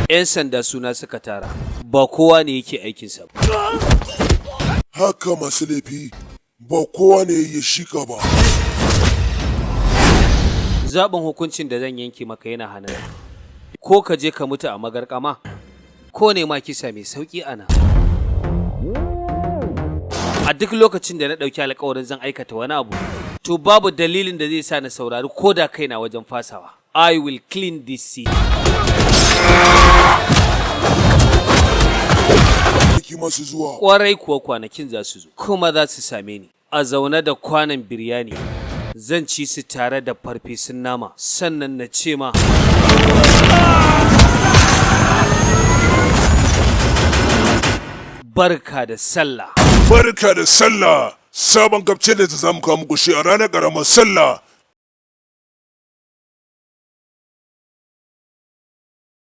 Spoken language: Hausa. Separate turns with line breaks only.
'Yan sanda suna suka tara, ba kowa ne yake aikinsa ba.
Haka masu laifi, ba kowa ne ya shika ba.
Zaɓin hukuncin da zan yanke maka yana hannun. Ko ka je ka mutu a magarkama, ko ne ma kisa mai sauƙi ana. A duk lokacin da na ɗauki alkawarin zan aikata wani abu, to babu dalilin da zai sa na saurari ko da kaina wajen fasawa. I will clean this city.
Kwanaki masu zuwa.
Kwarai kuwa, kwanakin za su zo, kuma za su same ni a zaune da kwanan biryani. Zan ci su tare da farfesun nama, sannan na ce ma, "Barka da sallah."
Barka da sallah! Sabon gabce da za mu kawo muku shi a ranar ƙaramar sallah.